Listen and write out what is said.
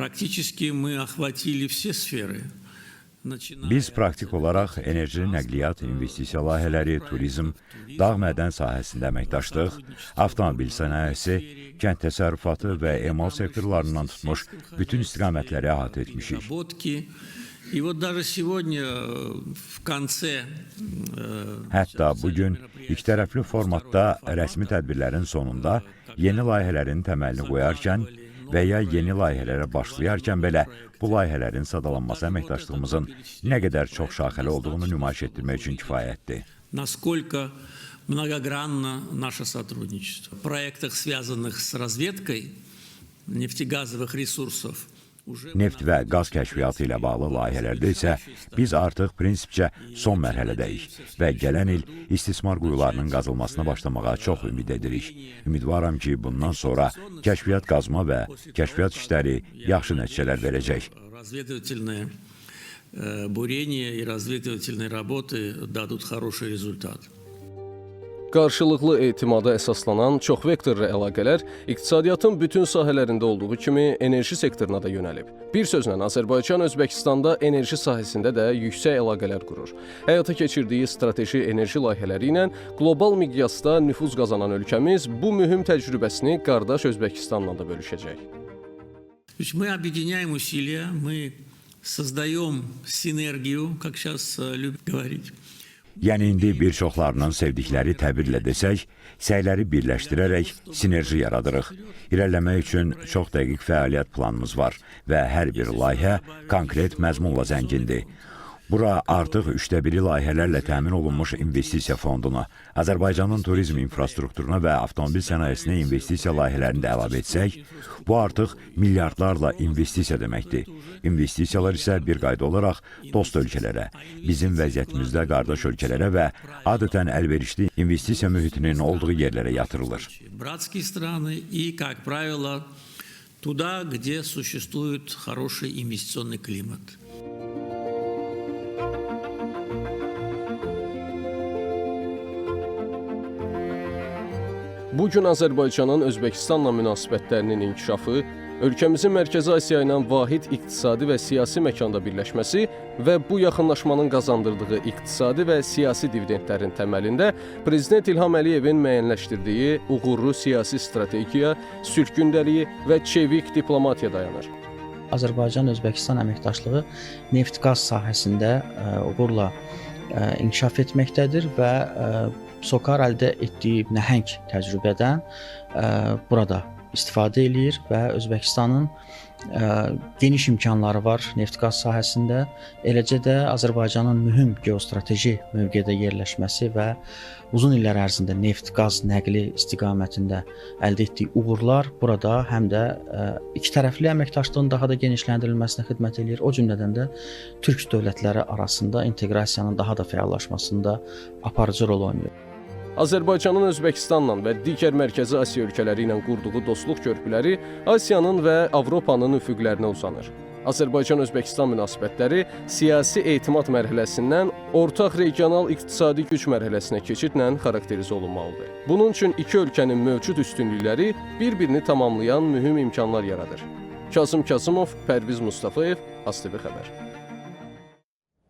Практически мы охватили все сферы. Biz praktik olaraq enerji, nəqliyyat, investisiya layihələri, turizm, dağ mədən sahəsində əməkdaşlıq, avtomobil sənayesi, kənd təsərrüfatı və emal sektorlarından tutmuş bütün istiqamətləri əhatə etmişik. Разработки. И вот даже сегодня в конце Hətta bu gün ikitərəfli formatda rəsmi tədbirlərin sonunda yeni layihələrin təməlini qoyarkən və ya yeni layihələrə başlayarkən belə bu layihələrin sadalanması əməkdaşlığımızın nə qədər çox şaxəli olduğunu nümayiş etdirmək üçün kifayətdir. Насколько многогранно наше сотрудничество. В проектах, связанных с разведкой нефтегазовых ресурсов, уже Neft və qaz kəşfiyyatı ilə bağlı layihələrdə isə biz artıq prinsipcə son mərhələdəyik və gələn il istismar quyularının qazılmasına başlamağa çox ümid edirik. Ümidvaram ki, bundan sonra kəşfiyyat qazma və kəşfiyyat işləri yaxşı nəticələr verəcək. Разведывательное бурение и разведывательные работы дадут хороший результат. Qarşılıqlı etimada əsaslanan çoxvektorlu əlaqələr iqtisadiyyatın bütün sahələrində olduğu kimi enerji sektoruna da yönəlib. Bir sözlə Azərbaycan Özbəkistanda enerji sahəsində də yüksək əlaqələr qurur. Həyata keçirdiyi strateji enerji layihələri ilə qlobal miqyasda nüfuz qazanan ölkəmiz bu mühüm təcrübəsini qardaş Özbəkistanla da bölüşəcək. То есть мы объединяем усилия, мы создаем синергию, как сейчас любят говорить. Yəni indi bir çoxlarının sevdikləri təbirlə desək, səyləri birləşdirərək sinerji yaradırıq. İrəliləmək üçün çox dəqiq fəaliyyət planımız var və hər bir layihə konkret məzmunla zəngindir. Bura artıq üçdə biri layihələrlə təmin olunmuş investisiya fonduna, Azərbaycanın turizm infrastrukturuna və avtomobil sənayesinə investisiya layihələrini də əlavə etsək, bu artıq milyardlarla investisiya deməkdir. İnvestisiyalar isə bir qayda olaraq dost ölkələrə, bizim vəziyyətimizdə qardaş ölkələrə və adətən əlverişli investisiya mühitinin olduğu yerlərə yatırılır. Братские страны и, как правило, туда, где существует хороший инвестиционный климат. Bu gün Azərbaycanın Özbəkistanla münasibətlərinin inkişafı, ölkəmizin Mərkəzi Asiya ilə vahid iqtisadi və siyasi məkanda birləşməsi və bu yaxınlaşmanın qazandırdığı iqtisadi və siyasi dividendlərin təməlində Prezident İlham Əliyevin müəyyənləşdirdiyi uğurlu siyasi strategiya, sülh gündəliyi və çevik diplomatiya dayanır. Azərbaycan-Özbəkistan əməkdaşlığı neft-qaz sahəsində uğurla inkişaf etməkdədir və SOCAR əldə etdiyi nəhəng təcrübədən burada istifadə eləyir və Özbəkistanın geniş imkanları var neft-qaz sahəsində, eləcə də Azərbaycanın mühüm geostrateji mövqedə yerləşməsi və uzun illər ərzində neft-qaz nəqli istiqamətində əldə etdiyi uğurlar burada həm də iki tərəfli əməkdaşlığın daha da genişləndirilməsinə xidmət eləyir. O cümlədən də türk dövlətləri arasında inteqrasiyanın daha da fəallaşmasında aparıcı rol oynayır. Azərbaycanın Özbəkistanla və digər Mərkəzi Asiya ölkələri ilə qurduğu dostluq körpüləri Asiyanın və Avropanın üfüqlərinə uzanır. Azərbaycan-Özbəkistan münasibətləri siyasi etimad mərhələsindən ortaq regional iqtisadi güc mərhələsinə keçidlə xarakterizə olunmalıdır. Bunun üçün iki ölkənin mövcud üstünlükləri bir-birini tamamlayan mühüm imkanlar yaradır. Kazım Kazımov, Pərviz Mustafayev, ASTV xəbər.